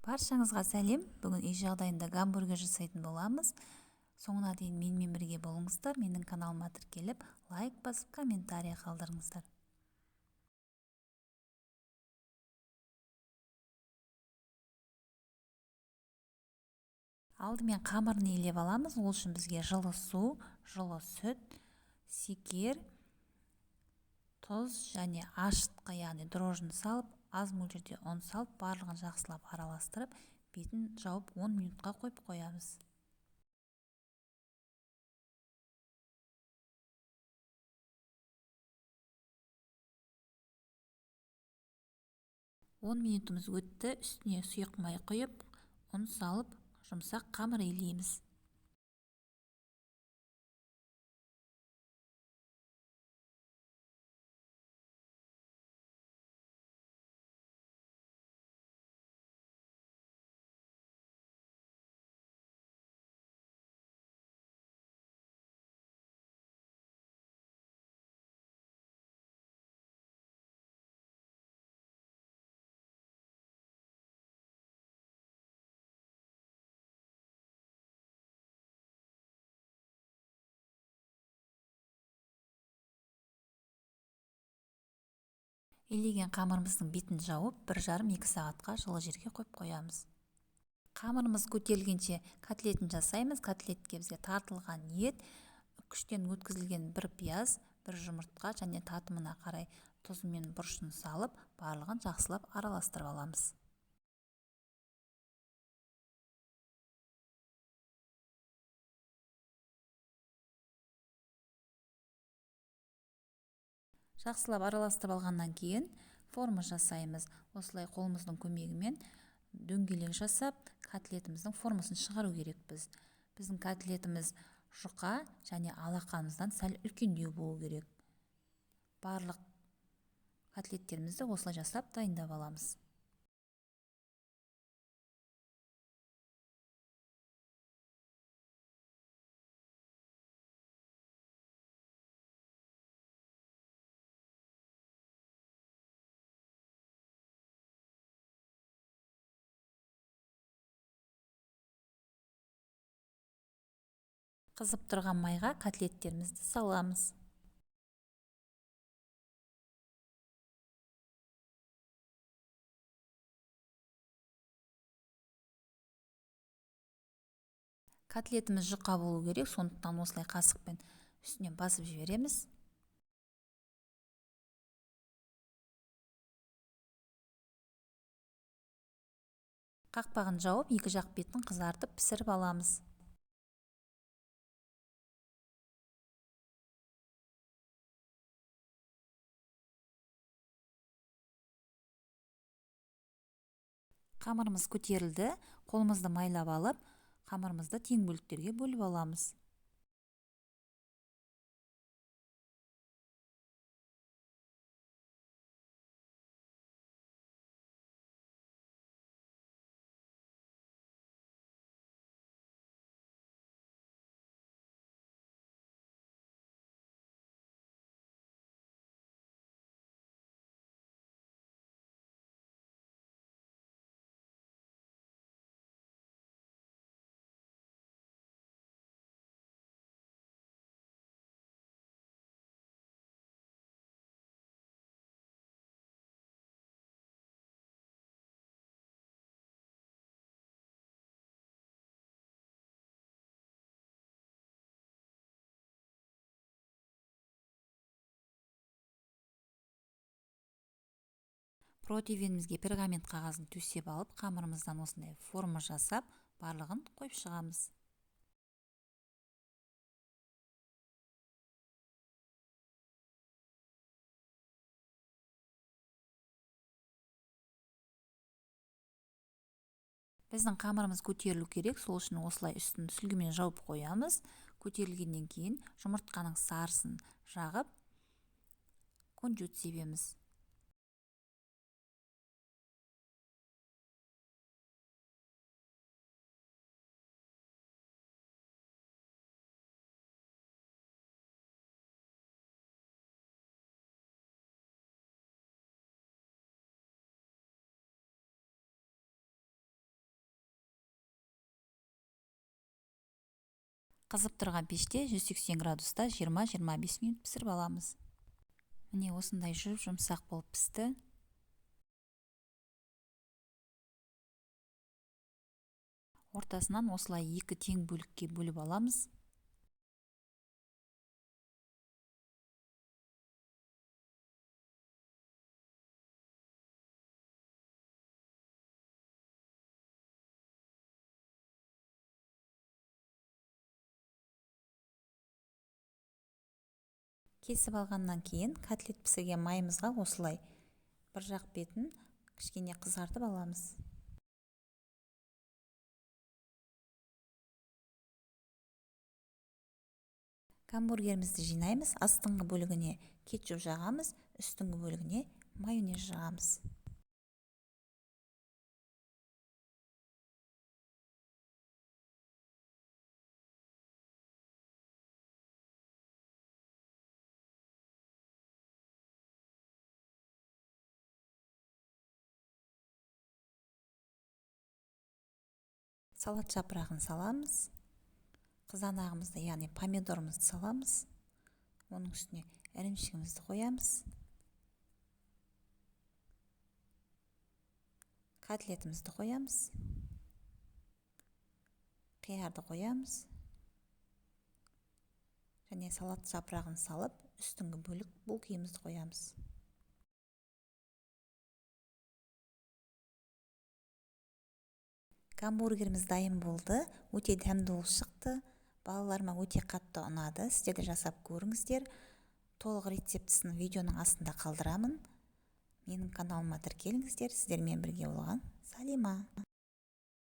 Баршаңызға сәлем! Бүгін үй жағдайында гамбургер жасайтын боламыз. Соңына дейін менімен бірге болыңыздар. Менің каналыма тіркеліп, лайк басып, комментарий қалдырыңыздар. Алдымен қамырын илеп аламыз. Ол үшін бізге жылы су, жылы сүт, секер, тұз және ашытқы, яғни дрожжыны салып, аз мөлшерде ұн салып, барлығын жақсылап араластырып, бетін жауып 10 минутқа қойып қоямыз. 10 минутымыз өтті. Үстіне сұйық май құйып, ұн салып, жұмсақ қамыр илейміз. Илеген қамырымыздың бетін жауып, 1,5-2 сағатқа жылы жерге қойып қоямыз. Қамырымыз көтерілгенше котлетін жасаймыз. Котлетке бізге тартылған ет, күштен өткізілген бір пияз, бір жұмыртқа және татымына қарай тұзы мен бұрышын салып, барлығын жақсылап араластырып аламыз. Жақсылап араластырып алғаннан кейін форма жасаймыз. Осылай қолымыздың көмегімен дөңгелек жасап, котлетіміздің формасын шығару керекпіз. Біздің котлетіміз жұқа және алақанымыздан сәл үлкендеу болу керек. Барлық котлеттерімізді осылай жасап дайындап аламыз. Қызып тұрған майға котлеттерімізді саламыз. Котлетіміз жұқа болу керек, сондықтан осылай қасықпен үстінен басып жібереміз. Қақпағын жауып, екі жақ бетін қызартып пісіріп аламыз. Қамырымыз көтерілді, қолымызды майлап алып, қамырымызды тең бөліктерге бөліп аламыз. Противенімізге пергамент қағазын төсеп алып, қамырымыздан осындай форма жасап, барлығын қойып шығамыз. Біздің қамырымыз көтерілу керек, сол үшін осылай үстін сүлгімен жауып қоямыз. Көтерілгеннен кейін жұмыртқаның сарысын жағып, кунжут себеміз. Қызып тұрған пеште 180 градуста 20-25 минут пісіріп аламыз. Міне, осындай жұп-жұмсақ болып пісті. Ортасынан осылай екі тең бөлікке бөліп аламыз. Кесіп алғаннан кейін котлет пісірген майымызға осылай бір жақ бетін кішкене қызартып аламыз. Гамбургерімізді жинаймыз. Астыңғы бөлігіне кетчуп жағамыз, үстіңгі бөлігіне майонез жағамыз. Салат жапырағын саламыз. Қызанағымызды, яғни помидорымызды саламыз. Оның үстіне ірімшігімізді қоямыз. Котлетімізді қоямыз. Қиярды қоямыз. Және салат жапырағын салып, үстіңгі бөлік булкиімізді қоямыз. Гамбургеріміз дайын болды. Өте дәмді болып шықты. Балаларыма өте қатты ұнады. Сіздер де жасап көріңіздер. Толық рецептісін видеоның астында қалдырамын. Менің каналыма тіркеліңіздер. Сіздермен бірге болған Салима.